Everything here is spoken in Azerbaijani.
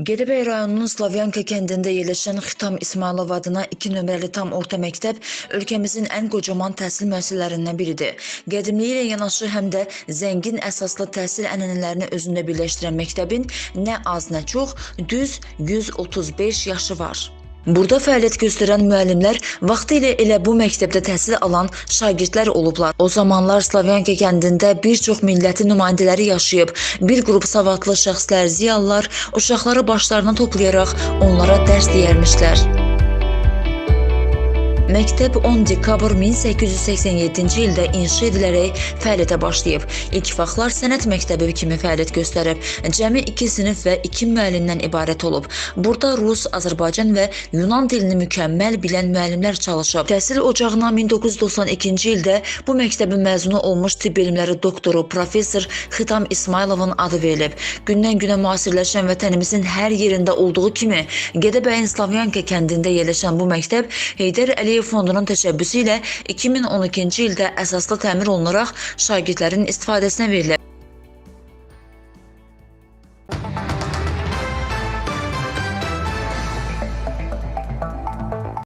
Gədəbəy rayonunun Slavyanka kəndində yerləşən Xitam İsmayılov adına 2 nömrəli tam orta məktəb ölkəmizin ən qocaman təhsil müəssisələrindən biridir. Qədimliyi ilə yanaşı həm də zəngin əsaslı təhsil ənənələrini özündə birləşdirən məktəbin nə az nə çox, düz 135 yaşı var. Burada fəaliyyət göstərən müəllimlər vaxtilə elə bu məktəbdə təhsil alan şagirdlər olublar. O zamanlar Slavyanka kəndində bir çox millətin nümayəndələri yaşayıb. Bir qrup savadlı şəxslər, ziyalılar uşaqları başlarına toplayaraq onlara dərs deyərmişlər. Məktəb 10 dekabr 1887-ci ildə inşa edilərək fəaliyyətə başlayıb. İlk vaxtlar sənət məktəbi kimi fəaliyyət göstərib. Cəmi 2 sinif və 2 müəllimdən ibarət olub. Burada rus, Azərbaycan və Yunan dilini mükəmməl bilən müəllimlər çalışıb. Təhsil ocağına 1992-ci ildə bu məktəbin məzunu olmuş tibb elmləri doktoru professor Xitam İsmayılovun adı verilib. Gündən-günə müasirləşən vətənimizin hər yerində olduğu kimi Gədəbəyin Slavyanka kəndində yerləşən bu məktəb Heydər Əliyev Fondunun təşəbbüsü ilə 2012-ci ildə əsaslı təmir olunaraq şagirdlərin istifadəsinə verilib.